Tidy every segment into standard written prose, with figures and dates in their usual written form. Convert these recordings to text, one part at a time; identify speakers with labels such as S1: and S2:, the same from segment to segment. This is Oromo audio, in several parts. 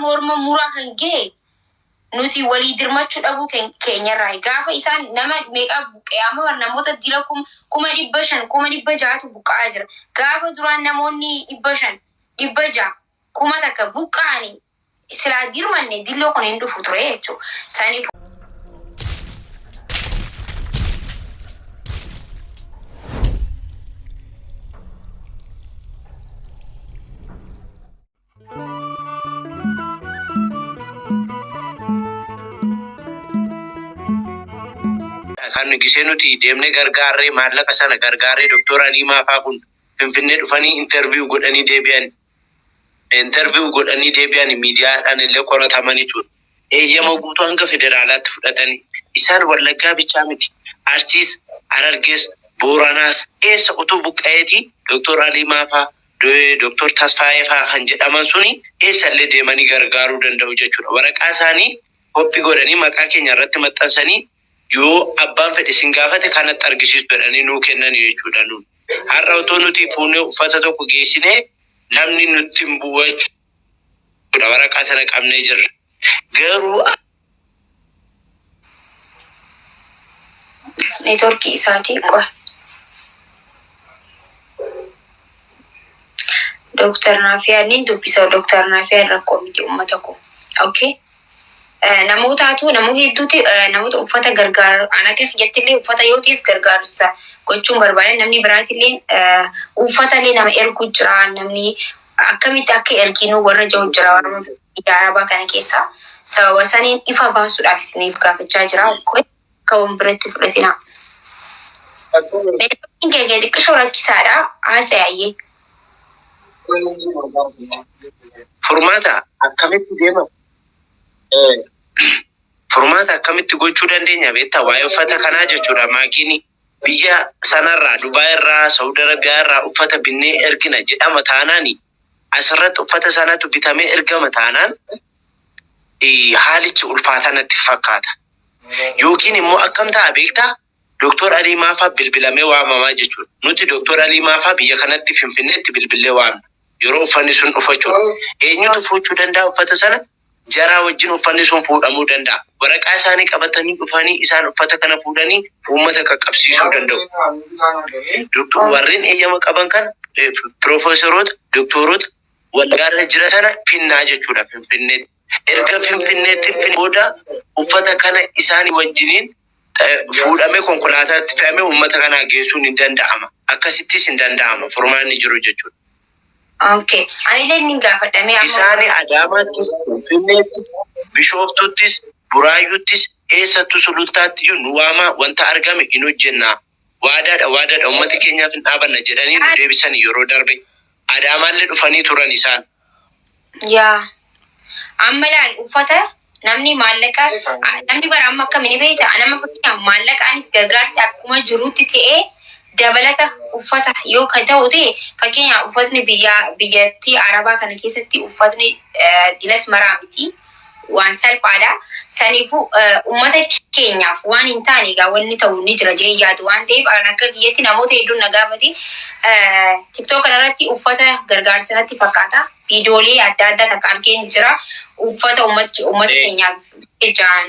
S1: morma muraa kan gahe nuti walii dirmachuu dhabuu keenyarraa. Gaafa isaan nama meeqa buqqee, amma namoota dila 500,000, 600,000tu buqqa'aa jira. Gaafa duraan namoonni 500, 600, 1000 buqqa'anii silaa dirmanne dilloo kun hin dhufu ture jechuudha. Saniif
S2: Kan gisee nuti deemnee gargaarree, maallaqa sana gargaarree, Doktor Aliimaa faa kun Finfinnee dhufanii interview godhanii deebi'an. Interview godhanii deebi'an, miidiyaadhaan illee qorataman jechuudha. Eeyyama guutuu hanga federaalaatti fudhatanii isaan Wallaggaa bichaa miti. Arsiis, Harargees, Booranaas eessa utuu buqqa'eeti Doktor Aliimaa faa, Doktor Tasfaayee faa kan jedhaman suni eessallee deemanii gargaaruu danda'u jechuudha. Waraqaa isaanii copy godhanii maqaa keenya irratti maxxansanii, yoo abbaan fedhe isin gaafate kanatti argisiistu jedhanii nuu kennan jechuudha nuun. Har'a otoo nuti fuunee uffata tokko geessinee namni nutti hin bu'u jechuudha. Waraqaa sana qabnee jirra. Garuu
S1: Neetworkii isaatii qofa. Dooktar Naafiyaa ni dubbisa. Dooktar Naafiyaa rakkoo miti, uummata koo. Okay. Namootaatu, namoota hedduuti, namoota uffata gargaar an akka kiyyattillee uffata yoo ta'es gargaarsa gochuun barbaadan, namni biraatillee uffata illee nama ergu jira. Namni akkamitti akka erginu warra jiru jira, warra biyya arabaa kana keessa. Sababa saniin ifa baasuudhaaf isiniif gaafachaa jira. Akka waan biratti fudhatina. Neetworkiin kee xiqqishoo rakkisaadha, haasa'e.
S2: Furmaata akkamitti deema? Furmaata akkamitti gochuu dandeenya beektaa? Waa'ee uffata kanaa jechuudha, maakiin biyya sanarraa, Dubaay irraa, Saudi Arabiyaa irraa uffata binnee ergina jedhama taanaani, asirratti uffata sanatu bitamee ergama taanaan, haalichi ulfaataa natti fakkaata. Yookiin immoo akkam ta'a beektaa? Doktor Alii Maafaa bilbilamee waamamaa jechuudha. Nuti Doktor Alii Maafaa biyya kanatti Finfinneetti bilbillee waamna. Yeroo uffanni sun dhufa jechuudha. Eenyutu fuuchuu danda'a uffata sana? Jaraa wajjin uffanni sun fuudhamuu danda'a. Waraqaa isaanii qabatanii dhufanii isaan uffata kana fuudhanii uummata qaqqabsiisuu danda'u. Doktor warreen eeyyama qaban kana, piroofeesaroota, doktoroota walgaarra jira sana finnaa jechuudha Finfinneetti. Erga Finfinneetti fin booda uffata kana isaanii wajjiniin fuudhamee konkolaataatti fe'amee uummata kanaa geessuun hin danda'ama. Akkasittis hin danda'ama furmaanni jiru jechuudha.
S1: Okay. Anillee ni gaafadhamee amma.
S2: Isaani Adaamaattis, Finfinneettis, Bishooftuttis, Buraayyuttis, eessattuu Sulultaatti iyyuu nu waamaa, wanta argame hin hojjennaa. Waadaadha, waadaadha, uummata keenyaaf hin dhaabanna jedhanii nu deebisan yeroo darbe. Adaamaallee dhufanii turan isaan.
S1: Yaa. Amma laal, uffata namni maallaqa namni bara amma akkami ni beekta, nama fakkeenyaaf maallaqaanis gargaarsi akkuma jirutti ta'ee, dabalata uffata yoo kan ta'u ta'e, fakkeenyaaf uffatni biyya biyyattii arabaa kana keessatti uffatni dilas maraa miti, waan salphaadha. Saniifuu uummata keenyaaf waan hin taane egaa wanni ta'u ni jira jedhee yaadu waan ta'eef, an akka kiyyatti namoota hedduun na gaafate. TikTok kanarratti uffata gargaarsa natti fakkaata. Viidiyoolee adda addaa takka argeen jira. Uffata uummata keenyaaf ijaan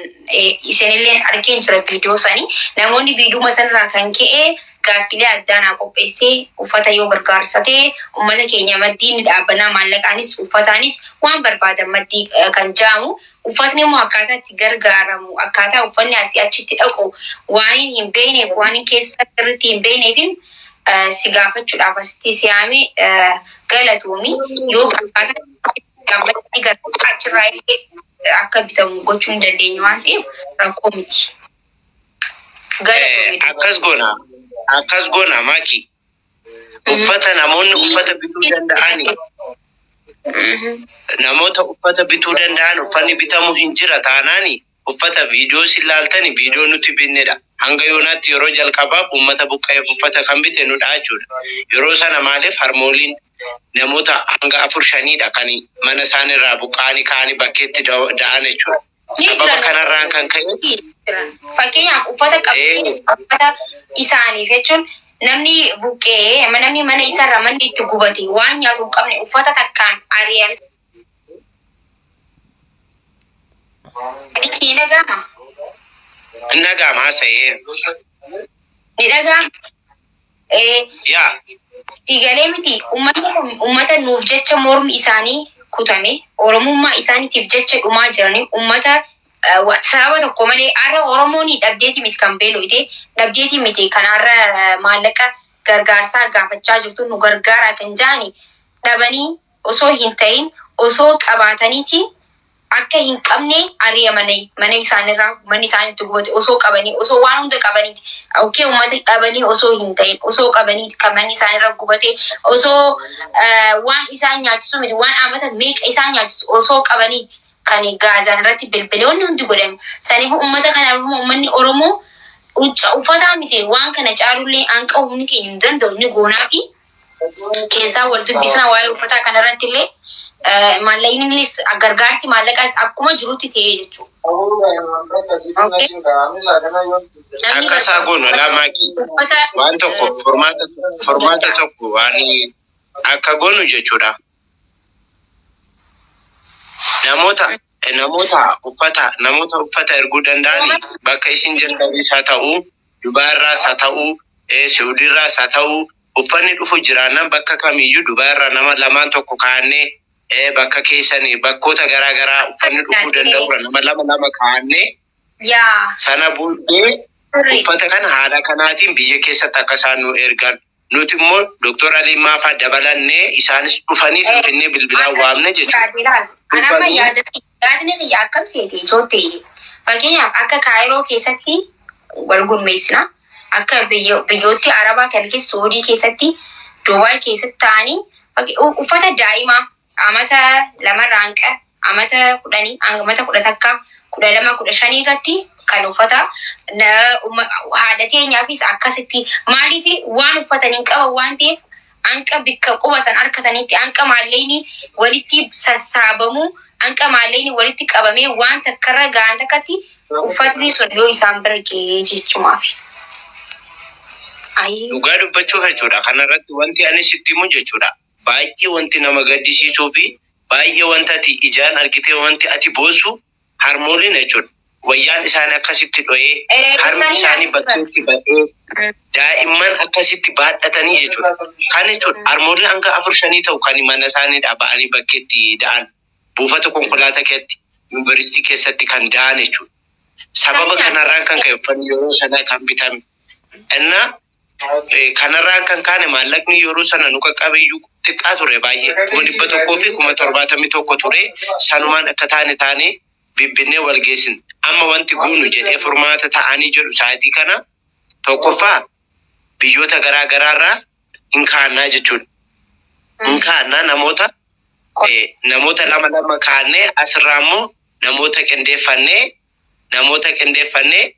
S1: isinillee argeen jira viidiyoo sanii. Namoonni viidiyuma sanarraa kan ka'e gaaffilee addaa naa qopheessee, uffata yoo gargaarsa ta'e uummata keenya maddii ni dhaabbanaa, maallaqaanis uffataanis waan barbaadan maddii kan jedhamu, uffatni immoo akkaataa itti gargaaramu, akkaataa uffanni asii achitti dhaqu waan hin beekneef, waan hin keessa sirriitti hin beekneefin si gaafachuudhaaf asitti si yaame. Galatoomi. Yoo akkaataa dhaabbatanii gargaarsa achirraa illee akka bitamu gochuu hin dandeenyu waan ta'eef, rakkoo miti. Galatoomi.
S2: Akkas goona. Akkas goona, Maaki. Uffata namoonni uffata bituu danda'ani. Namoota uffata bituu danda'an, uffanni bitamu hin jira taanaani, uffata viidiyoo isin laaltani viidiyoo nuti binnedha. Hanga yoonaatti yeroo jalqabaaf uummata buqqa'eef uffata kan bite nudha jechuudha. Yeroo sana maaliif harmooliin namoota hanga afur shaniidha kan mana isaaniirraa buqqa'anii ka'anii bakkeetti da'an jechuudha.
S1: Ni
S2: Sababa
S1: jiran.
S2: kanarraan kan ka'e
S1: Jiran. Fakkeenyaaf uffata qabxee uffata isaaniif jechuun, namni buqqee, namni mana isaarraa manni itti gubate, waan nyaatu hin qabne, uffata takkaan ari'ame. Ni dhaga'ama?
S2: Inni dhaga'ama haasa'ee.
S1: Ni dhaga'ama?
S2: Yaa.
S1: Si galee miti, uummanni kun uummata nuuf jecha mormi isaanii kutame, Oromummaa isaaniitiif jecha dhumaa jiranii, uummata sababa tokko malee. Har'a Oromoon dhabdeeti miti kan beeloyte, dhabdeeti miti kan har'a maallaqa gargaarsaa gaafachaa jirtu. Nu gargaaraa kan ja'ani dhabanii osoo hin ta'in, osoo qabaataniiti akka hin qabne ari'amanii mana isaanirraa, manni isaanitti gubate. Osoo qabanii, osoo waan hunda qabaniiti, okay, uummata dhabanii osoo hin ta'in, osoo qabaniiti kan manni isaanirra gubate. Osoo waan isaan nyaachisu miti, waan amata meeqa isaan nyaachisu osoo qabaniiti kan Gaazaan irratti bilbiloonni hundi godhame. Saniifuu uummata kanaaf immoo uummanni Oromoo uffataa miti, waan kana caalullee hanqa humni keenya hin danda'u ni goonaa fi keessaa wal dubbisna. Waa'ee uffataa kanarratti illee maallaqnis, gargaarsi maallaqaas akkuma jirutti ta'ee jechuudha.
S2: Akka isaa goonu lamaaki.
S1: Uffata
S2: Waan tokko furmaata tokko waan akka goonu jechuudha. Namoota uffata erguu danda'an bakka isin jirtanis haa ta'u, Dubaay irraas haa ta'u, Saudi irraas haa ta'u, uffanni dhufu jiraannaan bakka kamiyyuu Dubaay irraa nama lamaan tokko kaa'annee, bakka keessanii bakkoota garaa garaa uffanni dhufuu danda'urra nama lama lama kaa'annee sana booddee uffata kana haala kanaatiin biyya keessatti akka isaan nu ergan, nuti immoo Doktor Aliimaa fa'aa dabalannee isaanis dhufanii Finfinnee bilbilaan waamne jechuudha.
S1: Anamma yaadni kiyya akkam seete ijootte? Fakkeenyaaf akka Kaayiroo keessatti wal gurmeessina. Akka biyyootti Arabaa kan keessa, Suudii keessatti, Dubaay keessatti ta'anii uffata daa'imaa amata 2rraa hanga amata 10, amata 11, 12, 15 irratti kan uffata haadha teenyaafis akkasitti. Maaliif waan uffatan hin qaban waan ta'eef, hanqa bikka qubatan harkatanitti, hanqa maallaqni walitti sassaabamu, hanqa maallaqni walitti qabamee waan takkarra gahan takkatti uffatni sun yoo isaan bira ga'ee jechumaaf. Ayii.
S2: Dhugaa dubbachuuf jechuudha. Kanarratti wanti ani sitti himu jechuudha. Baay'ee wanti nama gaddisiisuu fi baay'ee wanta ati ijaan argitee wanti ati boossu, harmooliin jechuudha. Wayyaan isaanii akkasitti dho'ee, harmi
S1: isaanii
S2: isaanii bakkeetti ba'ee, daa'imman akkasitti baadhatanii jechuudha. Kan jechuudha harmooliin hanga afur shanii ta'u kan mana isaaniidhaa ba'anii bakkeetti da'an, buufata konkolaataa keessatti, yuunivarsiitii keessatti kan da'an jechuudha. Sababa kanarraan kan ka'e uffanni yeroo sana kan bitame. Innaa kanarraan kan kaane maallaqni yeroo sana nu qaqqabeeyyuu xiqqaa ture baay'ee, 171,000 ture. Sanumaan akka taane taane bibbinnee wal geessin. Amma wanti goonu jedhee furmaata ta'anii jedhu sa'aatii kana tokkoffaa biyyoota garaa garaarraa hin kaa'annaa jechuudha. Hin kaa'annaa namoota lama lama kaa'annee, asirraa immoo namoota qindeeffannee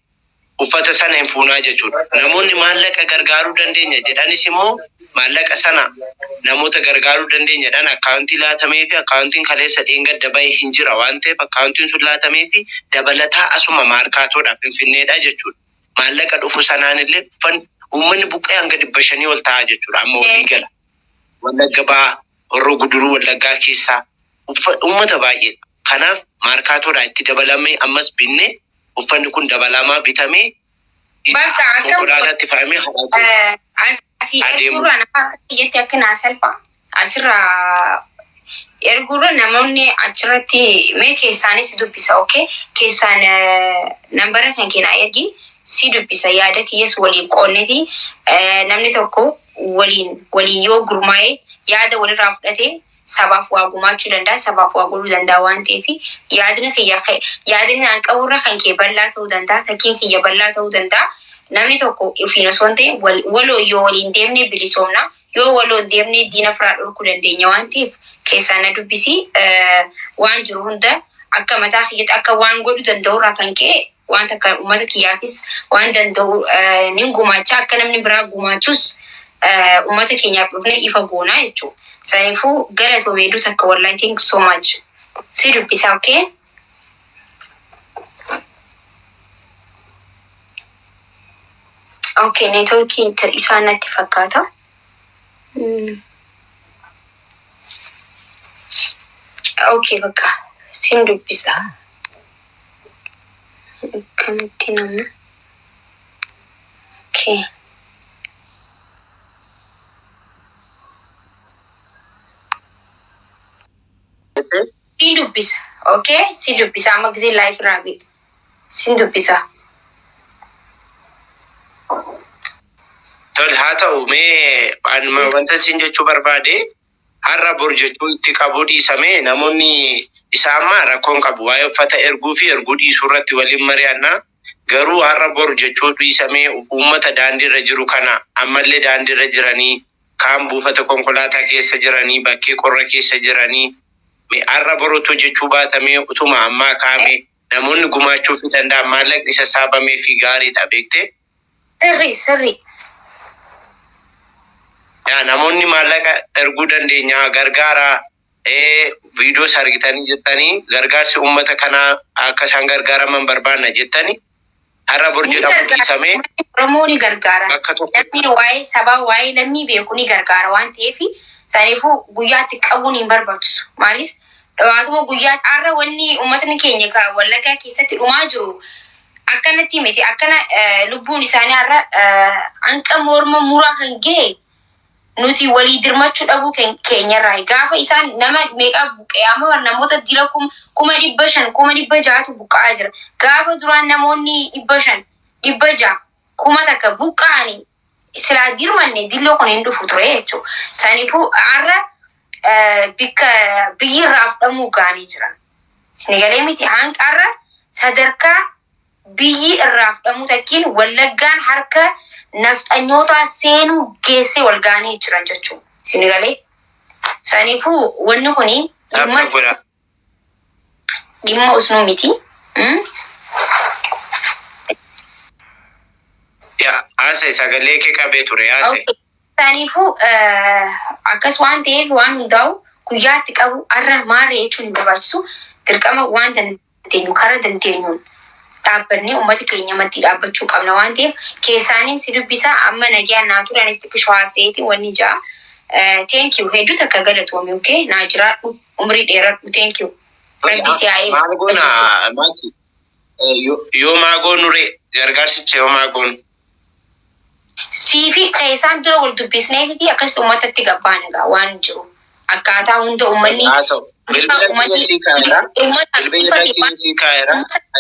S2: uffata sana hin fuunaa jechuudha. Namoonni maallaqa gargaaruu dandeenya jedhanis immoo maallaqa sana namoota gargaaruu dandeenyadhaan akkaawuntii laatamee fi akkaawuntiin kaleessa dheengadda bahe hin jira waan ta'eef, akkaawuntiin sun laatamee fi dabalataa asuma Maarkaatoodhaaf Finfinneedha jechuudha. Maallaqa dhufu sanaan illee uffanni uummanni buqqee hanga 500 ol ta'a jechuudha amma walii gala. Wallagga Bahaa, Horroo Guduruu Wallaggaa keessaa uummata baay'eedha. Kanaaf Maarkaatoodhaa itti dabalamee ammas binnee uffanni kun dabalamaa bitamee
S1: Bakka akkam
S2: konkolaataatti fe'amee haraa
S1: asii
S2: adeemu.
S1: Erguurra nama akka kiyyatti akka naa salpha. Asirraa erguurra namoonni achirratti mee keessaanis dubbisa, okay? Keessaan nambara kan keenaa ergi, si dubbisa. Yaada kiyyas waliin qoonneti, namni tokko waliin waliin yoo gurmaa'e, yaada walirraa fudhate, sabaaf waa gumaachuu danda'a, sabaaf waa godhuu danda'a waan ta'eef, yaadni kiyya, yaadni aan qaburra kan kee bal'aa ta'uu danda'a, takkiin kiyya bal'aa ta'uu danda'a. Namni tokko ofiin osoo hin ta'in waloo yoo waliin deemne bilisoomna, yoo waloo hin deemne diina firaa dhorkuu dandeenya waan ta'eef, keessaan na dubbisi. Waan jiru hunda akka mataa kiyyatti akka waan godhuu danda'urraa kan ka'e, waan takka uummata kiyyaafis waan danda'u nin gumaacha, akka namni biraa gumaachus uummata keenyaaf dhufne ifa goonaa jechuudha. Saniifuu galatoome hedduu takka, wallahi thank you so much. Si dubbisa, okay? Okay, networkiin isaa natti fakkaata. Okay, bakka sin dubbisa. Akkamitti nama? Okay. Siin dubbisa. Okay? Siin dubbisa. Amma gisee live irraa beeku. Siin dubbisa.
S2: Tole, haa ta'u, mee anuma wanta siin jechuu barbaade, har'a bor jechuu itti qabuu dhiisame, namoonni isaa amma rakkoon qabu waa'ee uffata erguu fi erguu dhiisuu irratti waliin mari'annaa. Garuu har'a bor jechuu dhiisamee, uummata daandii irra jiru kana, ammallee daandii irra jiranii, kaan buufata konkolaataa keessa jiranii, bakkee qorra keessa jiranii, har'a borutu jechuu baatamee, utuma ammaa kaa'ame namoonni gumaachuu fi danda'an, maallaqni sassaabamee fi gaariidha, beektee.
S1: Sirri sirri.
S2: Yaa namoonni maallaqa erguu dandeenya, gargaara. Viidiyoos argitanii jettanii, gargaarsi uummata kanaa akka isaan gargaaraman barbaanna jettanii, har'a bor
S1: Ni
S2: jedhamu
S1: gargaara.
S2: dhiisamee
S1: Oromoo ni gargaara.
S2: bakka tokko.
S1: Namni waa'ee sabaa, waa'ee lammii beeku ni gargaara waan ta'eef, saniifuu guyyaatti qabuun hin barbaachisu. Maaliif dhawaatuma guyyaa har'a wanni uummatni keenya ka Wallaggaa keessatti dhumaa jiru akkanatti miti, akkana lubbuun isaanii har'a hanqa morma muraa kan gahe nuti walii dirmachuu dhabuu keenyarraa. Gaafa isaan nama meeqa buqqee, amma namoota dila 500,000, 600,000tu buqqa'aa jira. Gaafa duraan namoonni 500, 600, 1000 buqqa'anii silaa dirmanne, dilloo kun hin dhufu ture jechuudha. Saniifuu har'a bikka biyyi irraa fudhamuu ga'anii jiran. Sinigalee miti, hanqa har'a sadarkaa biyyi irraa fudhamuu takkiin Wallaggaan harka nafxanyootaa seenuu geessee wal ga'anii jiran jechuudha. Sinigalee. Saniifuu wanni kuni dhimma
S2: Dhaabba godha.
S1: dhimma usnuu miti.
S2: Yaa haasa'e, sagalee kee qabee ture, haasa'e.
S1: Okay. Saniifuu akkas waan ta'eef, waan hundaa'u guyyaatti qabu har'a maarree jechuun hin barbaachisu. Dirqama waan dandeenyu karaa dandeenyuun dhaabbannee uummata keenya maddii dhaabbachuu qabna waan ta'eef, keessaaniin si dubbisaa. Amma nagaan naa ture, anis xiqqishoo haaseeti wanni ja'a. Thank you, hedduu takka galatoomi. Okay, naa jiraadhu, umrii dheeradhu, thank you. Rabbi si haa eegu.
S2: Maal goona, Maaki? Yoo maa goonu ree, gargaarsicha yoo maa goonu?
S1: Siifi keessaan dura wal dubbisneetiti akkasitti uummatatti gabbaana gaa waan jiru. Akkaataa hunda uummanni
S2: Haa ta'u. Bilbila
S1: uummanni
S2: kiyya sii kaa'eera.
S1: uummata
S2: Bilbila
S1: ifa ta'e
S2: kiyya sii kaa'eera.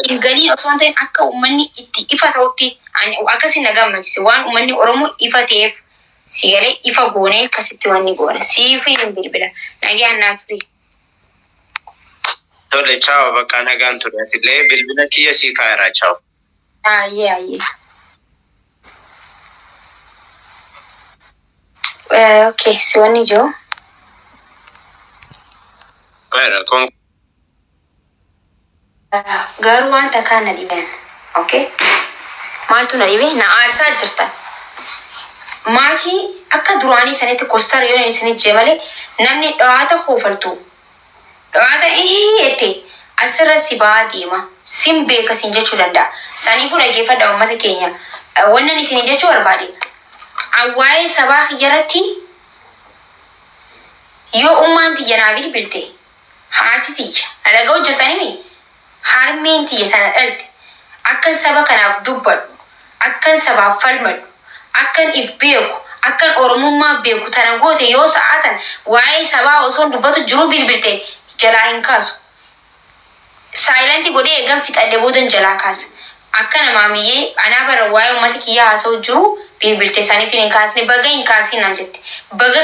S1: Hin galiin osoo hin ta'in, akka uummanni itti ifa ta'utti ani akkasi na gammachiise. Waan uummanni Oromoo ifa ta'eef, si galee, ifa goonee akkasitti wanni goona. Siifi hin bilbila. Nagaan naa turi.
S2: Tole, ciao, bakka nagaan ture. Atillee bilbila kiyya sii kaa'eera, ciao.
S1: Ayyee ayyee. Okay, si wanni jiru.
S2: Kaa'eera kon.
S1: Garuu waan takkaa na dhibeen. Okay? Maaltu na dhibe? Na aarsaa jirtan. Maakii akka duraanii sanitti kostara yoo isinit jee malee, namni dhawaata koofaltu, dhawaata ihii jette asirra si ba'aa deema. Sin beeka sin jechuu danda'a. Saniifuu dhaggeeffadha, uummata keenya. Wannan isin jechuu barbaade, waa'ee sabaa kiyyarratti yoo ummaan tiyya naa bilbilte, haati tiyya na dhaga'u jirtanimi, harmeen tiyya tana dhalte, akkan saba kanaaf dubbadhu, akkan sabaaf falmadhu, akkan if beeku, akkan oromummaa beeku tana goote, yoo sa'aatan waa'ee sabaa osoo dubbatu jiruu bilbilte, jalaa hin kaasu. Silent godhee eegan fixadhe boodan jalaa kaasa. Akka namaamiyyee anaa bara waa'ee uummata kiyyaa haasa'u jiru bilbilte, saniif hin kaasne. Baga hin kaasin naan jette. Baga.